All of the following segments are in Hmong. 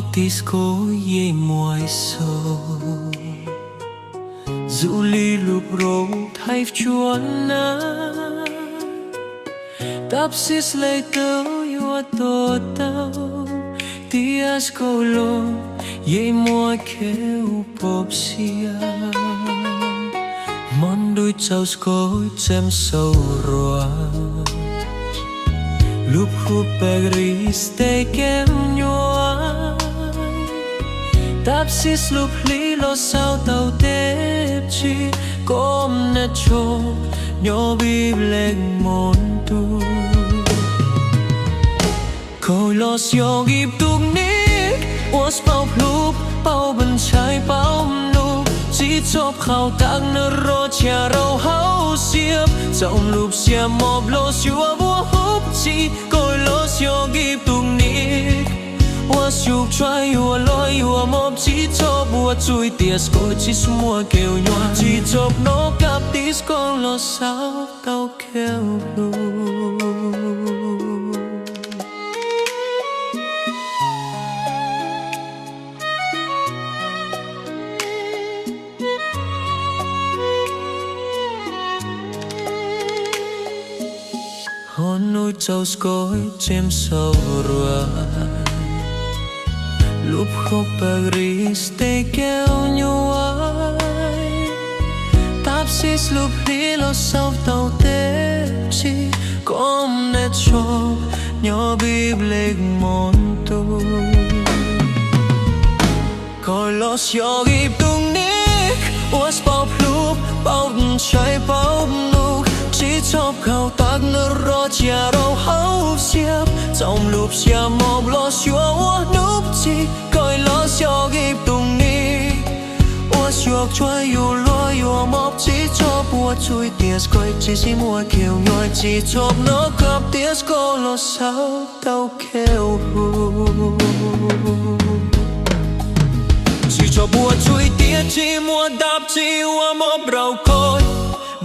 Baptis koj yeej muaj ib zaug, zoo li lub roob thaiv cuab nab, tab sis leej twg yuav to taub, tias koj los yeej muaj khej pom siab. Hmo ntuj tsaus koj tseem sau ruam, lub qhub pes ris tej kev nyuaj, tab sis lub hli los xaus tau tej txhij, koj mnam tshoj nyob vim leej muaj ntuj. Koj los yog ib tug nik uas paub hlub, paub ntshai, paub mloog, tsis txhob khaus tag nrho txhia rau hauv siab, txaus lub siab mob los yuav ua hnub txhij. Koj los yog ib tug nik uas yug tsuag yuav luag yuav mob, tsis txhob ua txuj tias koj tsis muaj khej nyuaj, tsis txhob hnov baptis koj los xaus tau khej hlub. Hmo ntuj tsaus koj tseem sau ruam, lub qhub pes ris tej kev nyuaj, tab sis lub hli los xaus tau tej txhij, koj mnam tshoj nyob vim leej muaj ntuj. Koj los yog ib tug nik uas paub hlub, paub ntshai, paub mloog, tsis txhob khaus tag nrho txhia rau hauv siab, txaus lub siab mob los yuav ua hnub txhij. Koj los yog ib tug nik uas yug tsuag yuav luag yuav mob, tsis txhob ua txuj tias koj tsis muaj khej nyuaj, tsis txhob hnov baptis koj los xaus tau khej hlub. Tsis txhob ua txuj tias tsis muaj dab tsi ua mob rau koj,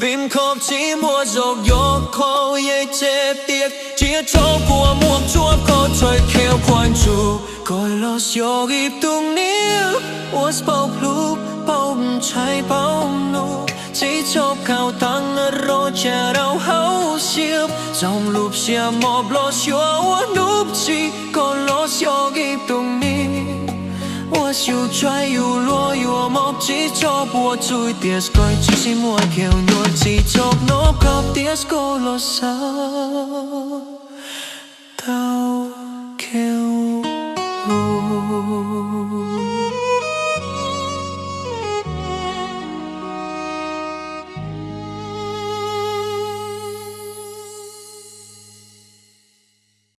vim koj tsis muaj zaub yog koj yeej tsev tiag, tsis txhob kua muag tsuab koj txhawj khej Khua Ntsuj. Koj los yog ib tug nik uas paub hlub, paub ntshai, paub mloog, tsis txhob khaus tag nrho txhia rau hauv siab, txaus lub siab mob los yuav ua hnub txhij. Koj los yog ib tug nik uas yug tsuag yuav luag yuav mob, tsis txhob ua txuj tias koj tsis muaj khej nyuaj, tsis txhob hnov baptis koj los xaus tau